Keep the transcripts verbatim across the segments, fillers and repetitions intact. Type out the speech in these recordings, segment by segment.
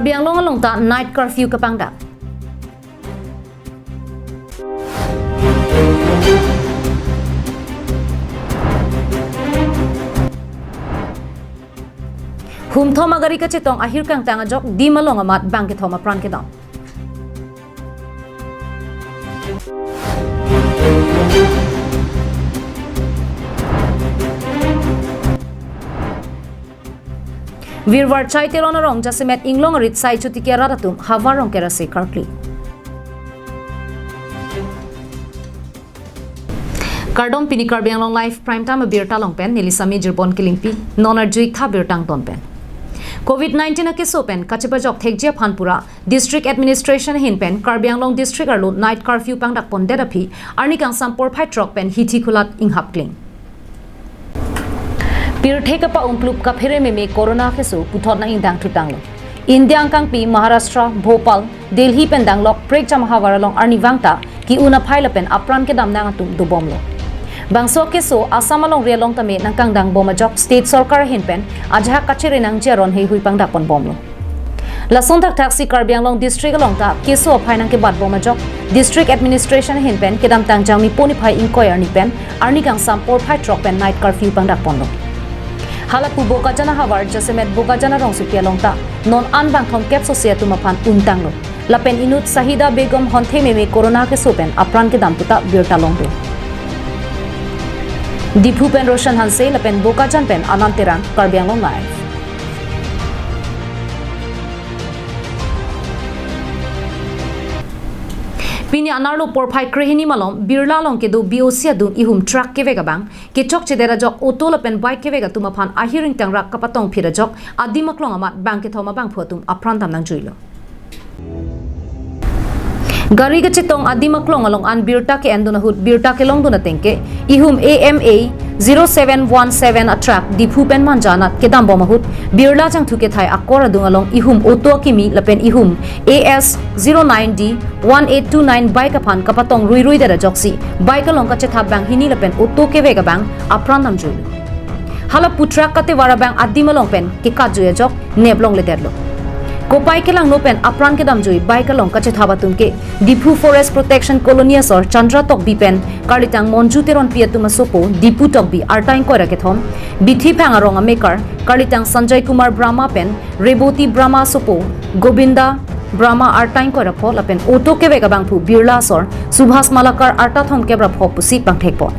Karbi Anglong along ta night curfew kapangdak. Humthom agari kachetong ahir kangtang ajok dim along amat bang kethom apran kedam. Birvar Chai Teron arong jasemet inglong arit sai chuti ke arat atum havar rongker ase karkli. Kardom, pini Karbi Anglong Live Prime Time abirta along pen neli Sami Jirbon Kilingpi, non arjuik tha birta angton pen. Covid nineteen akeso pen kachepajok thekji aphan pura District Administration ahin pen Karbi Anglong District arlo night curfew pangdak pondet aphi arni kangsam porphai throk pen hithi khulat inghap kling. Pirthe kapa-umplup kaphere meme corona keso puthot nang ingdang thutanglo. India angkangpi Maharashtra, Bhopal, Delhi pen danglok prekjam ahavar along arnivang ta ki-un aphai lapen apran kedam nang atum dobomlo. Bangso keso Assam alongri along tame nangkangdang bom ajok state sorkar ahin pen ajahak kachere nangji aron heihui pangdak ponbomlo. Lason thakthak si Karbi Anglong District along ta keso aphai nangkebat bom ajok District Administration ahin pen kedamtang Jangmi po niphai ingkoi arni pen arni kangsam porphai throk pen night curfew pangdak ponlo. Halapu Bokajan ahavar jasemet Bokajan arongsopi along ta non an bang thomkep sose atum aphan untanglo. Lapen inut Sahida Begum honthe meme corona keso pen apran kedam puta birta longdun. Diphu pen Roshan Hanse lapen Bokajan pen Anand Terang, Karbi Anglong Live. Pini anerlo porphai krehini malom Birla along kedo B O C adung ihum truck kevek abang kechokchedet ajok auto lapen bike kevek atum aphan ahir ingtangrak kapatong phir ajok adim aklong amat bang kethom abangphu atum apran dam nangjuilo. Gari kachetong adim aklong along an birta ke-endun ahut birta kelongdun ateng ke ihum A M A zero seven one seven a truck Diphu pen Manja anat kedambom ahut Birla Jangthu kethai akor adung along ihum auto akimi lapen ihum A S zero nine D one eight two nine bike aphan kapatong ruiruidet ajoksi bike along kachethap banghini lapen auto kevek abang apran damjuilo. Halapu truck katevar abang adim along pen kekatjui ajok neplongledetlo. Kopai kelangno pen apran kedamjui bike along kachethap atum ke Diphu Forest Protection Colony asor Chandra Tokbi pen karlitang Monju Teronpi atum asopo Dipu Tokbi arta ingkoi ra kethom, Bithi Phang arong amekar karlitang Sanjay Kumar Brahma pen Reboti Brahma asopo Gobinda Brahma arta ingkoi ra pho lapen auto kevek abangphu Birla asor Subhas Malakar arta thomkep ra pho pusi pangthekpo.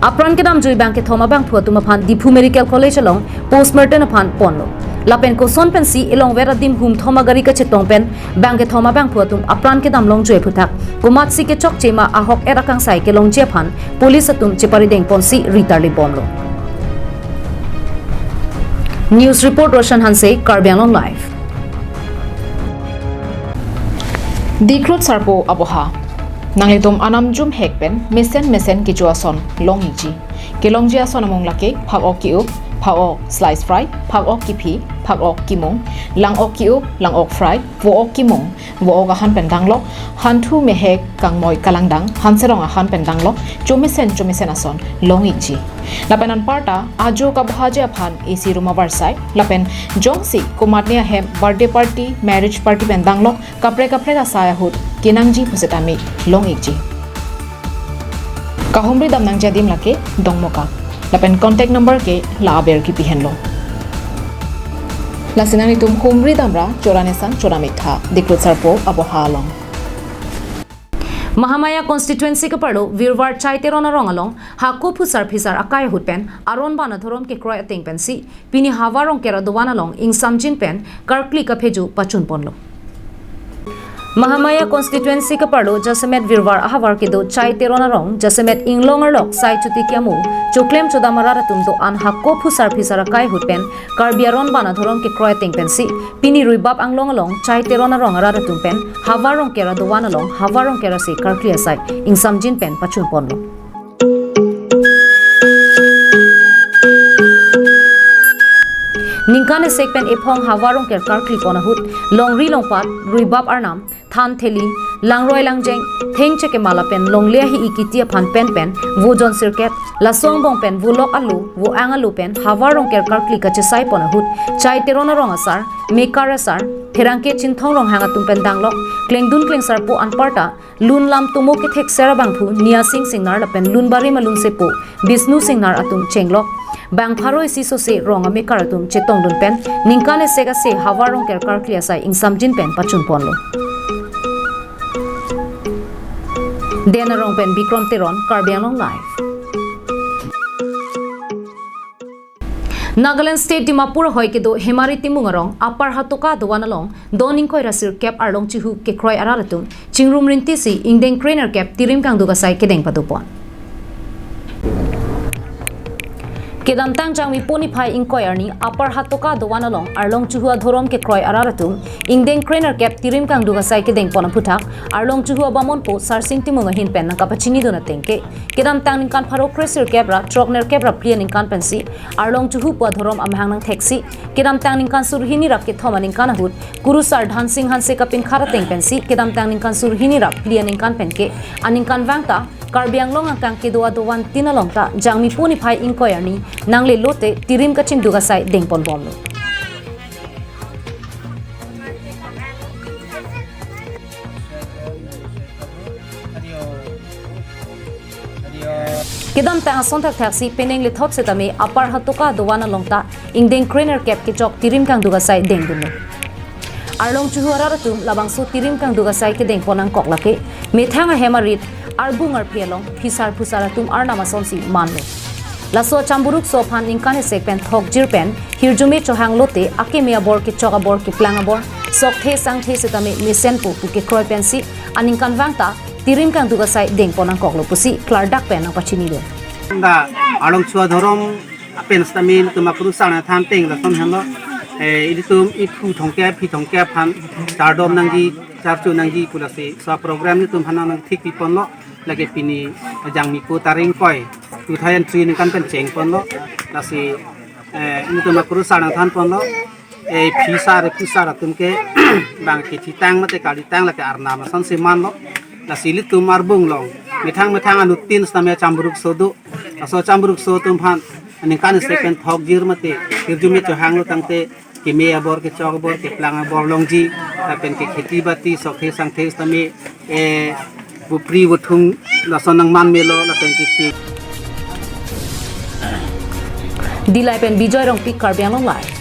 Apran kedamjui bang kethom abangphu atum aphan Diphu Medical College along postmortem aphan ponlo. Lapen koson pensi elongver adim humthom agari kachetong pen bang kethom abangphu atum apran kedam longjui aphuthak komatsi kechokche ma ahok-et akangsai kelongji aphan police atum cheparideng ponsi ritarli bomlo. News report Roshan Hanse, Karbi Anglong Live. Diklut sarpo aboha. Nanglitum anam jumhek pen mesen mesen kecho ason long-ikji. Kelongji ason amung lake phak-ok ki-up, phak-ok slice fry, phak-ok kiphi, phak-ok kimung, lang-ok ki-up, lang-ok fry, vo-ok kimung, vo-ok ahan pen danglok, hanthu mehek kangmoi kalangdang, hanserong ahan pen danglok, chomesen chomesen ason long-ikji. Lapen anparta ajo kabohaji aphan A C room avarsai, lapen jongsi komatne ahem birthday party, marriage party pen danglok, kaprek kaprek asai ahut kenangji pusetame long-ikji. Kahumri dam nangji adim lake Dongmukak. Lapen contact number ke la aber kipi henlo. Lasi nanglitum humri damra chorani sang chora-ik tha, Diklut sarpo aboha along. Mahamaya constituency keparlo Birvar Chai Teron arong along hako phusar phisar akai ahut pen aron ban adhorom kekroi ateng pensi pini havar rongker adovan along ingsamjin pen karkli kaphejo pachun ponlo. Mahamaya constituency keparlo jasemet Birvar ahavar kedo Chai Teron arong jasemet inglong arlok sai chuti kiamo choklem chodam arat atum do-an hako phusar phisar akai ahut pen Karbi aron ban adhorom kekroi ateng pensi pini Ruibap Anglong along Chai Teron arong arat atum pen havar rongker adovan along havar rongker ase karkli asai ingsamjin pen pachun ponlo. Ningkan esek pen ephong havar rongker karkli pon ahut longri longpat, ruibap arnam, than theli, langroi langjeng, thengche kemala pen longle ahi-i kiti aphan pen pen vo jon sirkep, laso angbong pen vo lok alo, vo ang alo pen havar rongker karkli kachesai pon ahut Chai Teron arong asar, mekar asar, Pherangke Chinthong Ronghang atum pen danglok, klengdun klengsarpo anparta, lun lam tomo kethekser abangphu Nia Sing Singnar lapen lun barim alunsepo Bisnu Singnar atum chenglok. Bang pharo isi sose rong amekar atum chetongdun pen, ningkan esek ase havar rong kerkar kli asai ingsamjin pen pachunponlo. Den Arong pen Bikrom Teron, Karbi Anglong Live. Nagaland State Dimapur ahoi kedo Hemari Timung arong Upper Hatoka dovan along don ingkoi ra sirkep arlong chuhu kekroi arat atum chingrum rintisi ingdeng krenerkep tirim kangduk asai kedeng padopon. Kedamtang Jangmi po niphai ingkoi arni Upper Hatoka dovan along arlong chuhu adhorom kekroi arat atum ingdeng krenerkep tirim kangduk asai kedengpon aphuthak arlong chuhu abamonpo Sarsing Timung ahin pen nangkapachinidun ateng ke, kedamtang ningkan pharo kresirkep ra throknerkep ra phli aningkan pensi arlong chuhu pu adhorom amahang nangtheksi, kedamtang ningkan surhini ra kethom aningkan ahut kurusar Dhansing Hanse kapinkhat ateng pensi, kedamtang ningkan surhini ra phli aningkan penke aningkanvang ta Karbi Anglong angkang kedo adovan tin along ta Jangmi po niphai ingkoi arni nanglelote tirim kachingduk asai dengponbomlo. Kedamtang ason thakthaksi penang lethot setame Upper Hatoka dovan along ta ingdeng krenerkep kechok tirim kangduk asai dengdunlo. Arlong chuhu arat atum labangso tirim kangduk asai kedengpon nangkok lake methang ahem arit, arbung arphe along phisar phusar atum arnam asonsi manlo. Laso achamburu so aphan ningkan esek pen thokjir pen hirjume chohanglote akeme abor kechok abor keplang abor sokthe sangthe setame mesenpo pu kekroi pensi aningkanvang ta tirim kangduk asai dengpon nangkoklo pusi klardak pen nangpachinilo. Da arlong chuhu adhorom apen setame ilitum akurusar nangthan ateng lason henlo, eh, ilitum iphu thomkep phi thomkep aphan chardom nangji charcho nangji pu lasi so program ilitum aphan nangthik piponlo. Lake pini Jangmi po tarik ingkoi two thousand three ningkan pen chengponlo. Lasi, eh, ilitum akurusar nangthanponlo. Eh, phisar phusar atum ke bang kethitang mate kalitang lake arnam asonsi manlo. Lasi ilitum arbung along methang methang anuttin setame achamburu so do. Laso achamburu so atum aphan ningkan esek pen thokjir mate hirjume chohanglo tangte keme abor kechok abor keplang abor longji lapen ke kheti bati sokthe sangthe setame, eh, bupri buthung lason nangman melo lapen ke. Dillai pen Bijoy Rongpi, Karbi Anglong Live.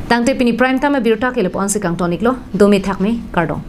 Tangte pini prime time abirta ke lapu-an si kangtoniklo, dome thakme, kardom.